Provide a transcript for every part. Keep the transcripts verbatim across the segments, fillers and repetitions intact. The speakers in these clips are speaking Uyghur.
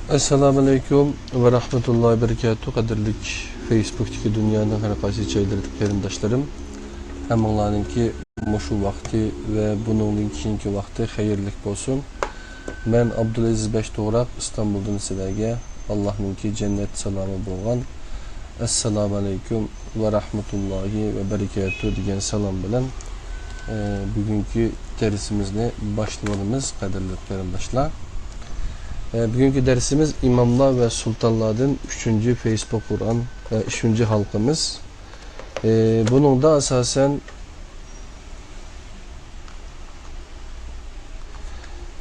ئەسسالامۇئەلەيكۇم ۋە رەھمەتۇللاھى ۋە بەرىكاتۇھ. قەدىرلىك فېيسبۇكتىكى دۇنيانىڭ ھەر قايسى جايلىرىدىكى قېرىنداشلىرىم، ھەممىڭلارنىڭكى مۇشۇ ۋاقتى ۋە بۇنىڭدىن كېيىنكى ۋاقتى خەيرلىك بولسۇن. مەن ئابدۇلئەزىز بەش توغراق ئىستانبۇلدىن سىلەرگە ئاللاھنىڭكى جەننەت سالامى بولغان ئەسسالامۇ ئەلەيكۇم ۋە رەھمەتۇللاھى ۋە بەرىكاتۇھ دېگەن سالام بىلەن، ئە، بۈگۈنكى دەرسىمىزنى باشلىۋالىمىز، قەدىرلىك قېرىنداشلار. ئە، بۈگۈنكى دەرسىمىز ئىماملار ۋە سۇلتانلاردىن ئۈچىنچى فېيسبۇك قۇرئان، ئە، ئۈچىنچى ھالقىمىز. ئە، بۇنىڭدا ئاساسەن،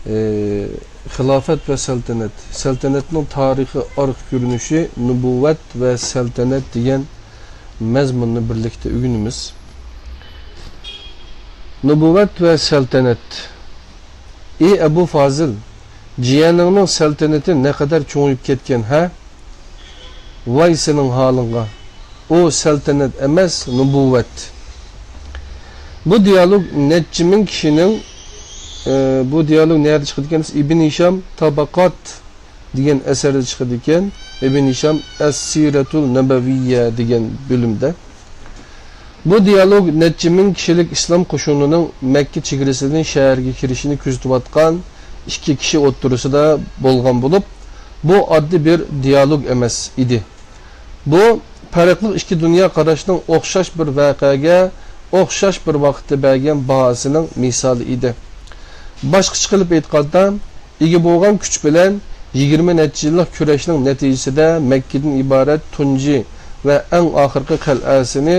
ئى، خىلاپەت ۋە سەلتەنەت. سەلتەنەتنىڭ تارىخىي ئارقا كۆرۈنۈشى نۇبۇۋۋەت ۋە سەلتەنەت دېگەن مەزمۇننى بىرلىكتە ئۆگىنىمىز. نۇبۇۋۋەت ۋە سەلتەنەت. ئى ئەبۇ فازىل، جىيەنىڭنىڭ سەلتەنىتى نەقەدەر چوڭىيىپ كەتكەن ھە؟ ۋاي سېنىڭ ھالىڭغا! ئۇ سەلتەنەت ئەمەس، نۇبۇۋۋەت. بۇ دىيالوگ نەچچە مىڭ كىشىنىڭ، ئى، بۇ دىيالوگ نەدە چىقىدىكەن دېسە، ئىبن ھىشام تاباقات دېگەن ئەسەردە چىقىدىكەن. ئىبن ھىشام ئەس-سىرەتۇل نەبەۋىيە دېگەن بۆلۈمدە. بۇ دىيالوگ نەچچە مىڭ كىشىلىك ئىسلام قوشۇنىنىڭ مەككە چېگرىسىدىن شەھەرگە كىرىشىنى كۆزىتىۋاتقان ئىككى كىشى ئوتتۇرىسىدا بولغان بولۇپ، بۇ ئاددىي بىر دىيالوگ ئەمەس ئىدى. بۇ پەرقلىق ئىككى دۇنيا قاراشنىڭ ئوخشاش بىر ۋەقەگە ئوخشاش بىر ۋاقىتتا بەرگەن باھاسىنىڭ مىسالى ئىدى. باشقىچە قىلىپ ئېيتقاندا، ئىگە بولغان كۈچ بىلەن يىگىرمە نەچچە يىللىق كۈرەشنىڭ نەتىجىسىدە مەككىدىن ئىبارەت تۇنجى ۋە ئەڭ ئاخىرقى قەلئەسىنى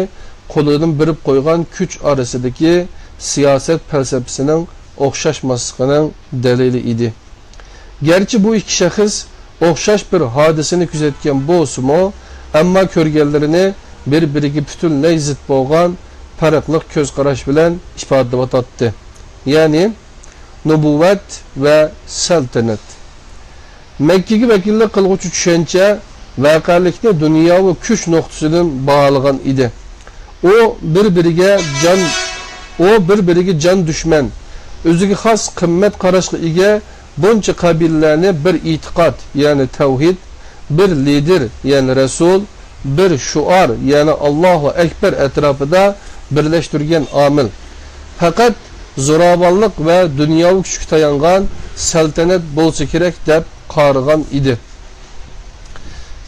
قولىدىن بېرىپ قويغان كۈچ ئارىسىدىكى سىياسەت پەلسەپىسىنىڭ ئوخشاشماسلىقىنىڭ دەلىلى ئىدى. گەرچە بۇ ئىككى شەخس ئوخشاش بىر ھادىسىنى كۆزەتكەن بولسىمۇ، ئەمما كۆرگەنلىرىنى بىر-بىرىگە پۈتۈنلەي زىت بولغان پەرقلىق كۆز قاراش بىلەن ئىپادىلەۋاتاتتى. يەنى، نۇبۇۋۋەت ۋە سەلتەنەت. مەككىگە ۋەكىللىك قىلغۇچى چۈشەنچە ۋەقەلىكنى دۇنياۋى كۈچ نۇقتىسىدىن باھالىغان ئىدى. ئۇ بىر-بىرىگە جان، ئۇ بىر-بىرىگە جان دۈشمەن، ئۆزىگە خاس قىممەت قاراشقا ئىگە بۇنچە قەبىلىلەرنى بىر ئېتىقاد، يەنى تەۋھىد، بىر لىدېر، يەنى رەسۇل، بىر شوئار، يەنى ئاللاھۇ ئەكبەر ئەتراپىدا بىرلەشتۈرگەن ئامىل. پەقەت زوراۋانلىق ۋە دۇنياۋى كۈچكە تايانغان سەلتەنەت بولسا كېرەك دەپ قارىغان ئىدى.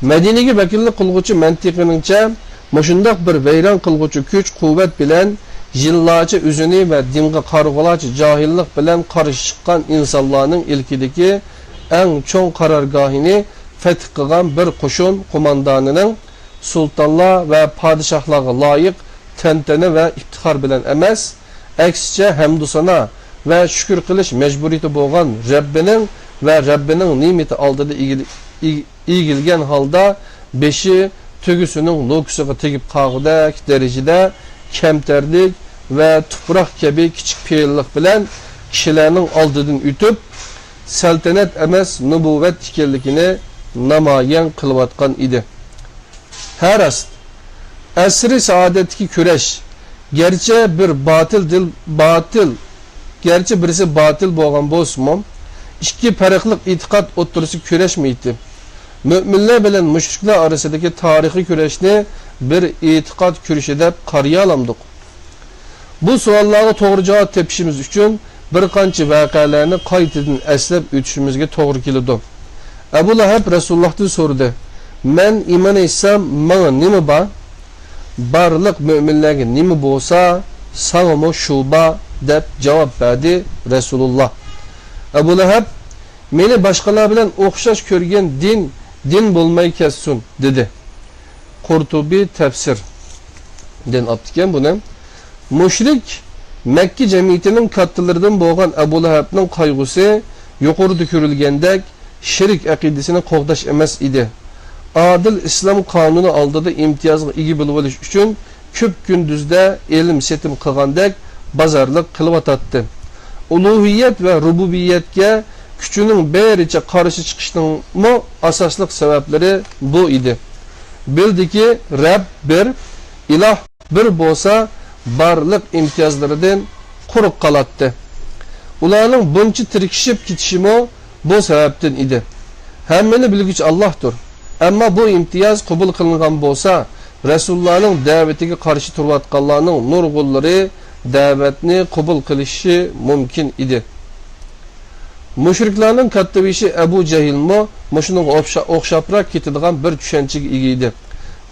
مەدىنىگە ۋەكىللىك قىلغۇچى مەنتىقىنىڭچە، مۇشۇنداق بىر ۋەيران قىلغۇچى كۈچ-قۇۋۋەت بىلەن يىللارچە ئۆزىنى ۋە دىنغا قارىغۇلارچە جاھىللىق بىلەن قارشى چىققان ئىنسانلارنىڭ ئىلكىدىكى ئەڭ چوڭ قارارگاھىنى فەتھ قىلغان بىر قوشۇن قوماندانىنىڭ سۇلتانلار ۋە پادىشاھلارغا لايىق تەنتەنە ۋە ئىپتىخار بىلەن ئەمەس، ئەكسىچە، ھەمدۇسانا ۋە شۈكۈر قىلىش مەجبۇرىيىتى بولغان رەببىنىڭ ۋە رەببىنىڭ نېمىتى ئالدىدا ئېگىل-، ئېگ-، ئېگىلگەن ھالدا بېشى تۆگىسىنىڭ لوكىسىغا تېگىپ قالغۇدەك دەرىجىدە كەمتەرلىك ۋە تۇپراق كەبى كىچىك پېئىللىق بىلەن كىشىلەرنىڭ ئالدىدىن ئۆتۈپ، سەلتەنەت ئەمەس، نۇبۇۋۋەت ئىكەنلىكىنى نامايان قىلىۋاتقان ئىدى. ھە راست، ئەسرى سائادەتتىكى كۈرەش، گەرچە بىر باتىل دىل، باتىل، گەرچە بىرسى باتىل بولغان بولسىمۇ، ئىككى پەرقلىق ئېتىقاد ئوتتۇرىسىدا كۈرەشمەيتتى. مۆمىنلەر بىلەن مۇشرىكلار ئارىسىدىكى تارىخىي كۈرەشنى بىر ئېتىقاد كۈرىشى دەپ قارىيالامدۇق؟ بۇ سوئاللارغا توغرا جاۋاب تېپىشىمىز ئۈچۈن بىر قانچە ۋەقەلەرنى قايتىدىن ئەسلەپ ئۆتۈشىمىزگە توغرا كېلىدۇ. ئەبۇ لەھەب رەسۇلۇللاھتىن سورىدى، مەن ئىمان ئېيتسام، ماڭا نېمە بار؟ بارلىق مۆمىنلەرگە نېمە بولسا، ساڭىمۇ شۇ بار، دەپ جاۋاب بەردى رەسۇلۇللاھ. ئەبۇ لەھەب، مېنى باشقىلار بىلەن ئوخشاش كۆرگەن دىن، دىن بولماي كەتسۇن، دېدى. قۇرتۇبى تەپسىر دىن ئاپتىكەن بۇنى. مۇشرىك مەككە جەمئىيىتىنىڭ كاتتىلىرىدىن بولغان ئەبۇ لەھەبنىڭ قايغۇسى يۇقىرىدا كۆرۈلگەندەك شىرك ئەقىدىسىنى قوغداش ئەمەس ئىدى. ئادىل ئىسلام قانۇنى ئالدىدا ئىمتىيازغا ئىگە بولۇۋېلىش ئۈچۈن كۈپ-كۈندۈزدە ئېلىم-سېتىم قىلغاندەك بازارلىق قىلىۋاتاتتى. ئۇلۇھىيەت ۋە رۇبۇبىيەتكە كۈچىنىڭ بېرىچە قارشى چىقىشنىڭمۇ ئاساسلىق سەۋەبلىرى بۇ ئىدى. بىلدىكى، رەب بىر، ئىلاھ بىر بولسا، بارلىق ئىمتىيازلىرىدىن قۇرۇق قالاتتى. ئۇلارنىڭ بۇنچە تىركىشىپ كېتىشىمۇ بۇ سەۋەبتىن ئىدى. ھەممىنى بىلگۈچى ئاللاھتۇر. ئەمما بۇ ئىمتىياز قوبۇل قىلىنغان بولسا، رەسۇللارنىڭ دەۋىتىگە قارشى تۇرۇۋاتقانلارنىڭ نۇرغۇنلىرى دەۋەتنى قوبۇل قىلىشى مۇمكىن ئىدى. مۇشرىكلارنىڭ كاتتىبېشى ئەبۇ جەھىلمۇ مۇشۇنىڭغا ئوخشا-، ئوخشاپراق كېتىدىغان بىر چۈشەنچىگە ئىگە ئىدى.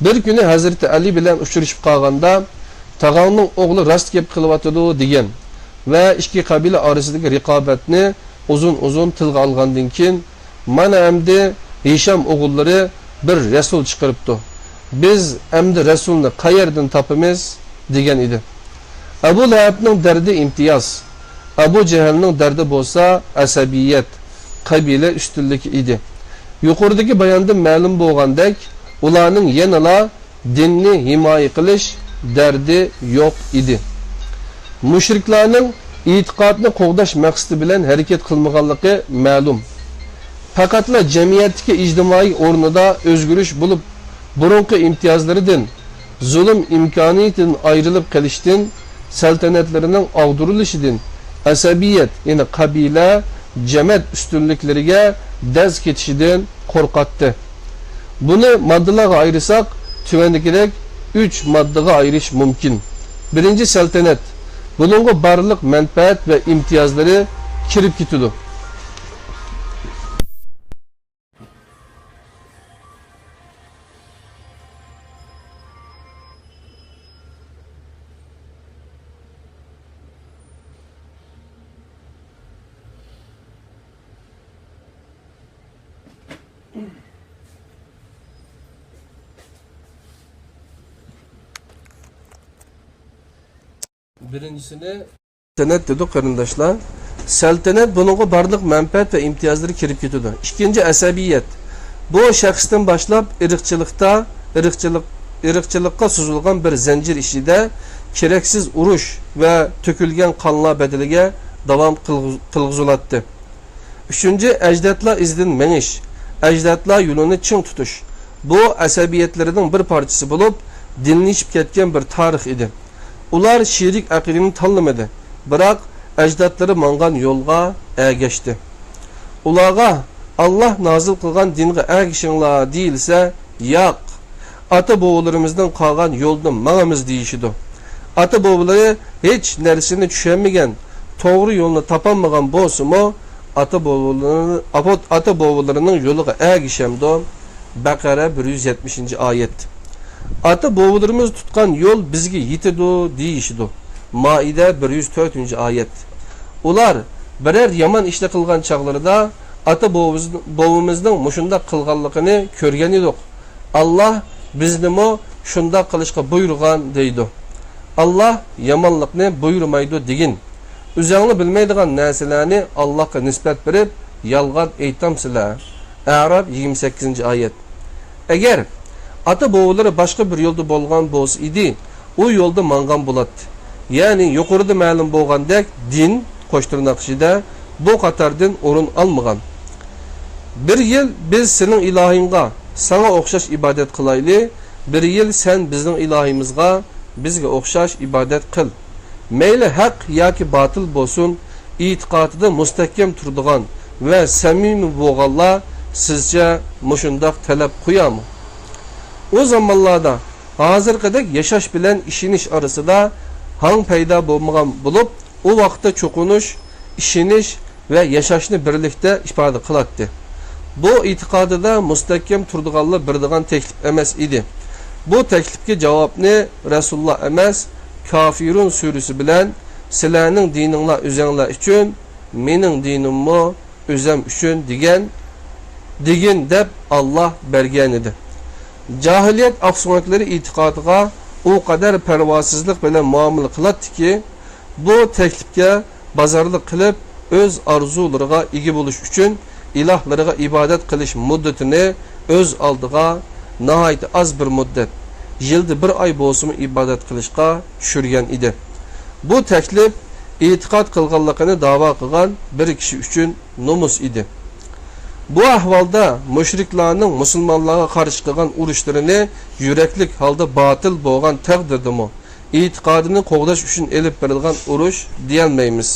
بىر كۈنى ھەزرىتى ئەلى بىلەن ئۇچرىشىپ قالغاندا، «تاغاڭنىڭ ئوغلى راست گەپ قىلىۋاتىدۇ» دېگەن ۋە ئىككى قەبىلە ئارىسىدىكى رىقابەتنى ئۇزۇن-ئۇزۇن تىلغا ئالغاندىن كېيىن، «مانا ئەمدى ھىشام ئوغۇللىرى بىر رەسۇل چىقىرىپتۇ. بىز ئەمدى رەسۇلنى قەيەردىن تاپىمىز؟» دېگەن ئىدى. ئەبۇ لەھەبنىڭ دەردى ئىمتىياز، ئەبۇ جەھىلنىڭ دەردى بولسا ئەسەبىيەت، قەبىلە ئۈستۈنلۈكى ئىدى. يۇقىرىدىكى باياندىن مەلۇم بولغاندەك، ئۇلارنىڭ يەنىلا دىننى ھىمايە قىلىش دەردى يوق ئىدى. مۇشرىكلارنىڭ ئېتىقادنى قوغداش مەقسىتى بىلەن ھەرىكەت قىلمىغانلىقى مەلۇم. پەقەتلا جەمئىيەتتىكى ئىجتىمائىي ئورنىدا ئۆزگىرىش بولۇپ، بۇرۇنقى ئىمتىيازلىرىدىن، زۇلۇم ئىمكانىيىتىدىن ئايرىلىپ قېلىشتىن، سەلتەنەتلىرىنىڭ ئاغدۇرۇلۇشىدىن، ئەسەبىيەت، يەنى قەبىلە، جەمەت ئۈستۈنلۈكلىرىگە دەز كېتىشىدىن قورقاتتى. بۇنى ماددىلارغا ئايرىساق، تۆۋەندىكىدەك ئۈچ ماددىغا ئايرىش مۇمكىن. بىرىنچى، سەلتەنەت. بۇنىڭغا بارلىق مەنپەئەت ۋە ئىمتىيازلىرى كىرىپ كېتىدۇ. بىرىنچىسىنى سەلتەنەت دېدۇق، قېرىنداشلار. سەلتەنەت، بۇنىڭغا بارلىق مەنپەئەت ۋە ئىمتىيازلىرى كىرىپ كېتىدۇ. ئىككىنچى، ئەسەبىيەت. بۇ شەخستىن باشلاپ ئىرقچىلىقتا، ئىرقچىلىق، ئىرقچىلىققا سوزۇلغان بىر زەنجىر ئىچىدە كېرەكسىز ئۇرۇش ۋە تۆكۈلگەن قانلار بەدىلىگە داۋام قىلغۇز-، قىلغۇزۇلاتتى. ئۈچىنچى، ئەجدادلار ئىزىدىن مېڭىش، ئەجدادلار يولىنى چىڭ تۇتۇش. بۇ ئەسەبىيەتلىرىنىڭ بىر پارچىسى بولۇپ، دىنلىشىپ كەتكەن بىر تارىخ ئىدى. ئۇلار شېرىك ئەقىدىنى تاللىمىدى، بىراق ئەجدادلىرى ماڭغان يولغا ئەگەشتى. ئۇلارغا، «ئاللاھ نازىل قىلغان دىنغا ئەگىشىڭلار» دېيىلسە، «ياق، ئاتا-بوۋىلىرىمىزدىن قالغان يولدىن ماڭىمىز» دېيىشىدۇ. ئاتا-بوۋىلىرى ھېچ نەرسىنى چۈشەنمىگەن، توغرا يولنى تاپالمىغان بولسىمۇ، ئاتا-بوۋىلىرى-، ئاپوت-، ئاتا-بوۋىلىرىنىڭ يولىغا ئەگىشەمدۇ؟ بەقەرە، بىر يۈز يەتمىشىنچى ئايەت. «ئاتا-بوۋىلىرىمىز تۇتقان يول بىزگە يېتىدۇ» دېيىشىدۇ. مائىدە، بىر يۈز تۆتىنچى ئايەت. ئۇلار بىرەر يامان ئىشنى قىلغان چاغلىرىدا، «ئاتا-بوۋىمىز-، بوۋىمىزنىڭ مۇشۇنداق قىلغانلىقىنى كۆرگەن ئىدۇق. ئاللاھ بىزنىمۇ شۇنداق قىلىشقا بۇيرۇغان» دەيدۇ. «ئاللاھ يامانلىقنى بۇيرۇمايدۇ» دېگىن. ئۆزەڭلار بىلمەيدىغان نەرسىلەرنى ئاللاھقا نىسبەت بېرىپ يالغان ئېيتامسىلەر؟ ئەراپ، يىگىرمە سەككىزىنچى ئايەت. ئەگەر ئاتا-بوۋىلىرى باشقا بىر يولدا بولغان بولسا ئىدى، ئۇ يولدا ماڭغان بولاتتى. يەنى يۇقىرىدا مەلۇم بولغاندەك، دىن، قوش تىرناق ئىچىدە، بۇ قاتاردىن ئورۇن ئالمىغان. «بىر يىل بىز سېنىڭ ئىلاھىڭغا، ساڭا ئوخشاش ئىبادەت قىلايلى، بىر يىل سەن بىزنىڭ ئىلاھىمىزغا، بىزگە ئوخشاش ئىبادەت قىل. مەيلى ھەق ياكى باتىل بولسۇن، ئېتىقادىدا مۇستەھكەم تۇرىدىغان ۋە سەمىمىي بولغانلار سىزچە مۇشۇنداق تەلەپ قويارمۇ؟» ئۇ زامانلاردا ھازىرقىدەك ياشاش بىلەن ئىشىنىش ئارىسىدا ھاڭ پەيدا بولمىغان بولۇپ، ئۇ ۋاقىتتا چوقۇنۇش، ئىشىنىش ۋە ياشاشنى بىرلىكتە ئىپادە قىلاتتى. بۇ ئېتىقادىدا مۇستەھكەم تۇرىدىغانلار بېرىدىغان تەكلىپ ئەمەس ئىدى. بۇ تەكلىپكە جاۋابنى رەسۇلۇللا ئەمەس، كافىرۇن سۈرىسى بىلەن «سىلەرنىڭ دىنىڭلار ئۆزەڭلار ئۈچۈن، مېنىڭ دىنىممۇ ئۆزەم ئۈچۈن» دېگەن، دېگىن دەپ ئاللاھ بەرگەنىدى. جاھىلىيەت ئاقسۆڭەكلىرى ئېتىقادىغا ئۇ قەدەر پەرۋاسىزلىق بىلەن مۇئامىلە قىلاتتىكى، بۇ تەكلىپكە بازارلىق قىلىپ، ئۆز ئارزۇلىرىغا ئىگە بولۇش ئۈچۈن ئىلاھلىرىغا ئىبادەت قىلىش مۇددىتىنى ئۆز ئالدىغا ناھايىتى ئاز بىر مۇددەت، يىلدا بىر ئاي بولسىمۇ ئىبادەت قىلىشقا چۈشۈرگەن ئىدى. بۇ تەكلىپ ئېتىقاد قىلغانلىقىنى داۋا قىلغان بىر كىشى ئۈچۈن نومۇس ئىدى. بۇ ئەھۋالدا مۇشرىكلارنىڭ مۇسۇلمانلارغا قارشى قىلغان ئۇرۇشلىرىنى يۈرەكلىك ھالدا باتىل بولغان تەقدىردىمۇ، ئېتىقادىنى قوغداش ئۈچۈن ئېلىپ بېرىلغان ئۇرۇش دېيەلمەيمىز.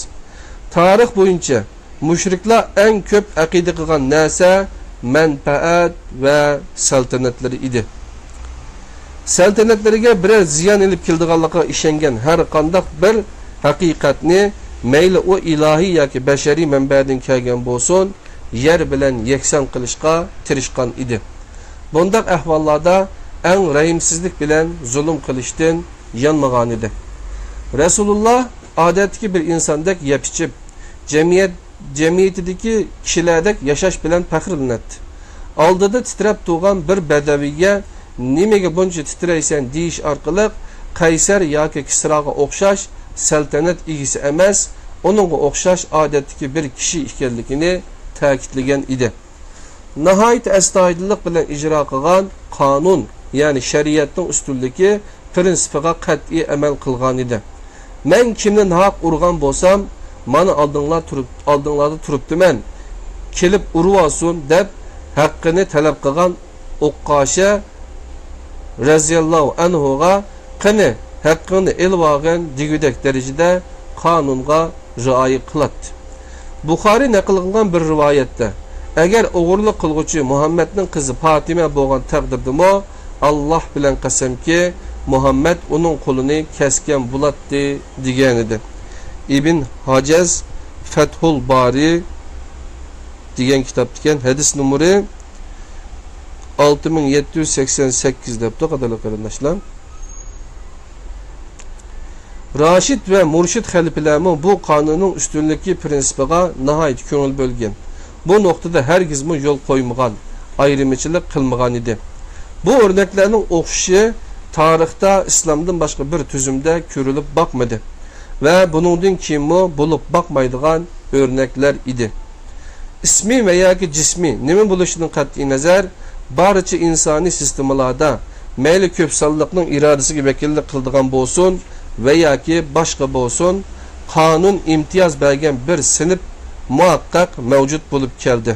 تارىخ بويىچە مۇشرىكلار ئەڭ كۆپ ئەقىدە قىلغان نەرسە مەنپەئەت ۋە سەلتەنەتلىرى ئىدى. سەلتەنەتلىرىگە بىرەر زىيان ئېلىپ كېلىدىغانلىقىغا ئىشەنگەن ھەر قانداق بىر ھەقىقەتنى، مەيلى ئۇ ئىلاھىي ياكى بەشەرىي مەنبەدىن كەلگەن بولسۇن، يەر بىلەن يەكسان قىلىشقا تىرىشقان ئىدى. بۇنداق ئەھۋاللاردا ئەڭ رەھىمسىزلىك بىلەن زۇلۇم قىلىشتىن يانمىغانىدى. رەسۇلۇللا ئادەتتىكى بىر ئىنساندەك يەپ-ئىچىپ، جەمئىيەت، جەمئىيىتىدىكى كىشىلەردەك ياشاش بىلەن پەخىرلىنەتتى. ئالدىدا تىترەپ تۇرغان بىر بەدەۋىگە «نېمىگە بۇنچە تىترەيسەن؟» دېيىش ئارقىلىق قەيسەر ياكى كىسراغا ئوخشاش سەلتەنەت ئىگىسى ئەمەس، ئۇنىڭغا ئوخشاش ئادەتتىكى بىر كىشى ئىكەنلىكىنى تەكىتلىگەن ئىدى. ناھايىتى ئەستايىدىللىق بىلەن ئىجرا قىلغان قانۇن، يەنى شەرىئەتنىڭ ئۈستۈنلۈكى پىرىنسىپىغا قەتئىي ئەمەل قىلغانىدى. «مەن كىمنى ناھەق ئۇرغان بولسام، مانا ئالدىڭلار تۇرۇپ، ئالدىڭلاردا تۇرۇپتىمەن، كېلىپ ئۇرۇۋالسۇن» دەپ ھەققىنى تەلەپ قىلغان ئوققاشە رەزىياللاھۇ ئەنھۇغا «قېنى، ھەققىڭنى ئېلىۋالغىن» دېگۈدەك دەرىجىدە قانۇنغا رىئايە قىلاتتى. بۇخارىي نەقىل قىلغان بىر رىۋايەتتە، «ئەگەر ئوغرىلىق قىلغۇچى مۇھەممەدنىڭ قىزى پاتىمە بولغان تەقدىردىمۇ، ئاللاھ بىلەن قەسەمكى، مۇھەممەد ئۇنىڭ قولىنى كەسكەن بولاتتى» دېگەنىدى. ئىبن ھاجەز فەتھۇل بارى دېگەن كىتابتىكەن، ھەدىس نومۇرى ئالتە مىڭ يەتتە يۈز سەكسەن سەككىز دەپتۇ، قەدىرلىك قېرىنداشلار. راشىد ۋە مۇرشىد خەلىپىلەرمۇ بۇ قانۇننىڭ ئۈستۈنلۈكى پىرىنسىپىغا ناھايىتى كۆڭۈل بۆلگەن، بۇ نۇقتىدا ھەرگىزمۇ يول قويمىغان، ئايرىمىچىلىق قىلمىغان ئىدى. بۇ ئۆرنەكلەرنىڭ ئوخشىشى تارىختا ئىسلامدىن باشقا بىر تۈزۈمدە كۆرۈلۈپ باقمىدى ۋە بۇنىڭدىن كېيىنمۇ بولۇپ باقمايدىغان ئۆرنەكلەر ئىدى. ئىسمى ۋە ياكى جىسمى نېمە بولۇشىدىن قەتئىينەزەر، بارچە ئىنسانىي سىستېمىلاردا، مەيلى كۆپ سانلىقنىڭ ئىرادىسىگە ۋەكىللىك قىلىدىغان بولسۇن ۋە ياكى باشقا بولسۇن، قانۇن ئىمتىياز بەرگەن بىر سىنىپ مۇھەققەق مەۋجۇت بولۇپ كەلدى.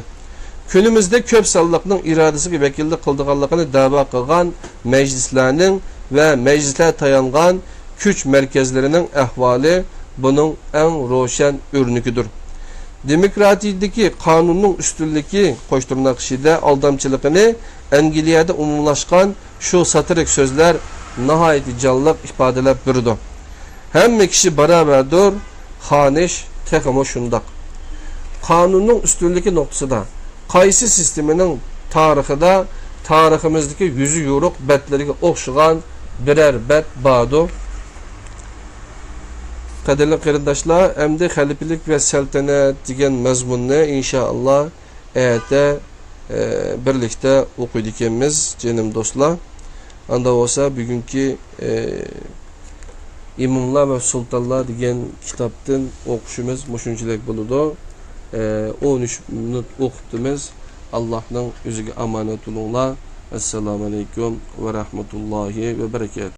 كۈنىمىزدە كۆپ سانلىقنىڭ ئىرادىسىگە ۋەكىللىك قىلىدىغانلىقىنى دەۋا قىلغان مەجلىسلەرنىڭ ۋە مەجلىسلەر تايانغان كۈچ مەركەزلىرىنىڭ ئەھۋالى بۇنىڭ ئەڭ روشەن ئۆرنىكىدۇر. دېموكراتىيىدىكى قانۇننىڭ ئۈستۈنلۈكى، قوش تىرناق ئىچىدە، ئالدامچىلىقىنى ئەنگلىيەدە ئومۇملاشقان شۇ ساتىرىك سۆزلەر ناھايىتى جانلىق ئىپادىلەپ بېرىدۇ. ھەممە كىشى باراۋەردۇر، خانىش تېخىمۇ شۇنداق. قانۇننىڭ ئۈستۈنلۈكى نۇقتىسىدا قايسى سىستېمىنىڭ تارىخىدا تارىخىمىزدىكى يۈزى يورۇق بەتلىرىگە ئوخشىغان بىرەر بەت باردۇ؟ قەدىرلىك قېرىنداشلار، ئەمدى خەلىپىلىك ۋە سەلتەنەت دېگەن مەزمۇننى ئىنشائاللا ئەتە، ئە، بىرلىكتە ئوقۇيدىكەنمىز، جېنىم دوستلار. ئاندا بولسا بۈگۈنكى، ئە، ئىماملار ۋە سۇلتانلار دېگەن كىتابتىن ئوقۇشىمىز مۇشۇنچىلىك بولىدۇ. ئە، ئون ئۈچ مىنۇت ئوقۇپتىمىز. ئاللاھنىڭ ئۆزىگە ئامانەت بولۇڭلار. ئەسسالامۇ ئەلەيكۇم ۋە رەھمەتۇللاھى ۋە بەرەكاتۇھ.